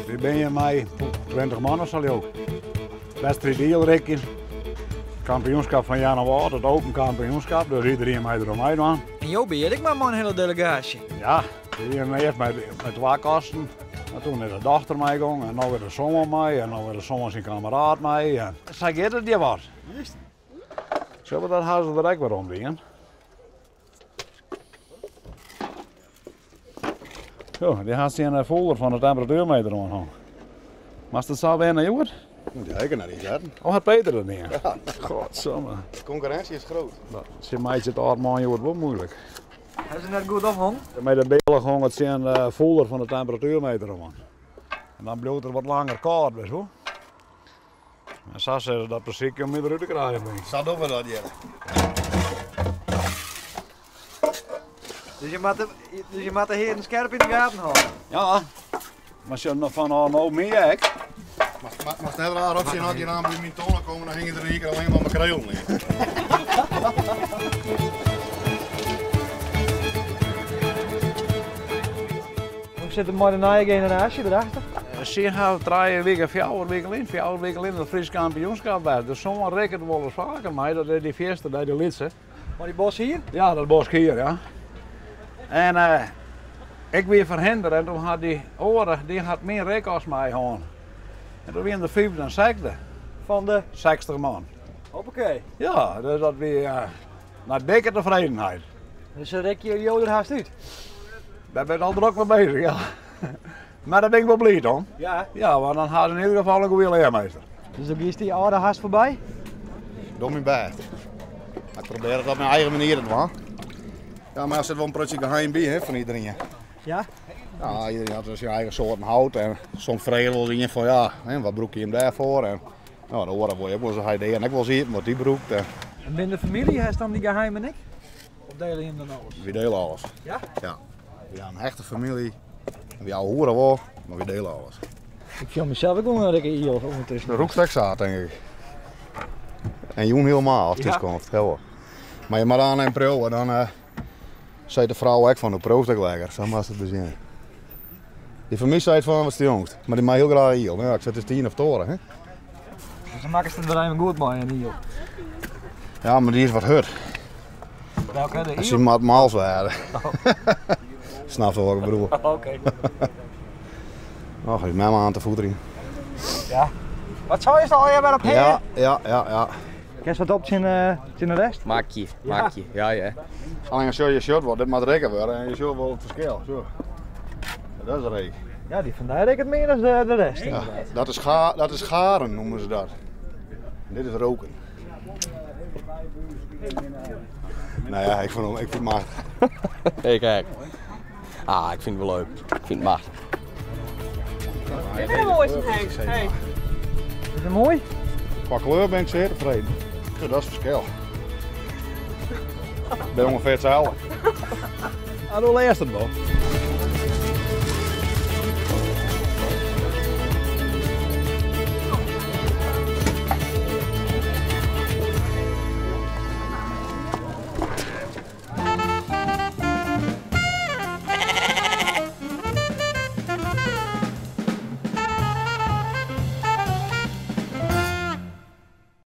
Wy binne hjir mei 20 man of sa leau ik. Wedstriid ielrikjen. Kampioenskap fan Earnewâld, it Open Kampioenskap, dus iederien mei der oan meidwaan. En jo binne hjir ek mei mei in hiele delegaasje? Ja, we wienen earst mei twa kasten, mar toen is de dochter meigong en no wer de soan mei en no wer de soan syn kammeraat mei. En sa giet it hjir wat. Sille we dat ha se der ek wer om dien. Zo, dy hat tsjin de folder fan de temperatuermeter oanhongen. Moatst it sa wenne, Joerd? Ja, ik net ynsetten. Oh, hat Peter dat dien? Ja. Godsamme. De konkurrinsje is groot. Se meitsje it âld man hjoed wol moeilik. Ha se net goed ophongen? Mei de bealch hong it tsjin de folder fan de temperatuermeter oan. En dan bliuwt er wat langer kâld, wist wol. En sa sizze dat besykje om my derút te krijen. Sa dogge we dat hjir. Dus je moatte, dus je moatte hearen skerp yn de gaten hâlde. Ja, mar sjoch noch fan ôf no my ek. Moatst net raar opsjen as je dan by myn tonne komme, dan hingje der in kear allinne mar makrelen yn. Hoe sit it mei de nije generaasje derachter? Sy hawwe trije wike, fjouwer wike lyn, fjouwer wike lyn it Frysk kampioenskap west. De soan rekket wolris faker mei, dat is dy fierste, dy lytse. Mei dy bosk hier? Ja, dat bosk hier, ja. En ik wie ferhindere en toen hat dy oare, dy hat myn rikas mei hân. En toen wienen de fyfde en sechde. Fan de? 60 man. Hoppakee. Ja, dus dat wie nei dikke tefredenheid. Dus se rekje jo der hast út? Dêr bin ik al drok mei bezich, ja. Mar dêr bin ik wol bliid om. Ja? Ja, want dan ha se yn ieder gefal in goede learmeester. Dus dan giest dy âlde hast foarby? Doch myn bêst. Ik probearje it op myn eigen manier te dwaan. Ja, mar der sit wol in protsje geheim by hè, fan iederien. Ja? Ja, iederien hat syn eigen soarten hout en soms freegje wol ien fan ja, hè, wat brûke jim dêrfoar? En no, de oare wol ek wolris hy de ek wolris iepen wat dy brûkt. En binnen de famylje hast dan dy geheimen ek? Of dele jim dan alles? Wy dele alles. Ja? Ja. Wy ha in hechte famylje. Wy ouwehoere wol, mar wy dele alles. Ik fiel mysels ek wol in rikke iel ûndertusken. De rûkst ek sa, tink ik. En jûn hielemaal as thús komst. Ja. Mar je moatte oan en priuwe, dan uh, seit de frou ek fan, do priuwst ek lekker. Sa moatst it besjen. Dy fan my seit fan, wat stjonkt. Mar dy mei hiel graach iel. Ja, ik sei, it is it ien of it oare. Hè? Dus dan makkest it der even goed mei in iel. Ja, mar dy is wat hurd. Welke, de iel? Sy moat mals wêze. Oh. Snap wat ik bedoel. Oké. Okay. Och, is mem oan te foederjen. Ja. Wat sei is al wer op Ja, ja, ja, ja. Kinst wat op tsjin, tsjin de rest? Makje, makje, ja, ja. Alleen sjoch, je sjocht wol, dit moat rekke wurde en je sjocht wol it ferskil. Sjoch. Dat is reek. Ja, dy fan dy rekket mear dan de, de rest. Ja, dat is, ga, dat is garen, noemen ze dat. En dit is roken. Nou ja, ik vond, ik vind het machtich. Ik ek. Ah, ik fyn it wol leuk. Ik fyn it machtich. Dit is moai, Henk. Hey. Is it moai? Kwa kleur bin ik sear tefreden. Dat is it ferskil. Binne ûngefear itselde. Ah, do lêst it wol.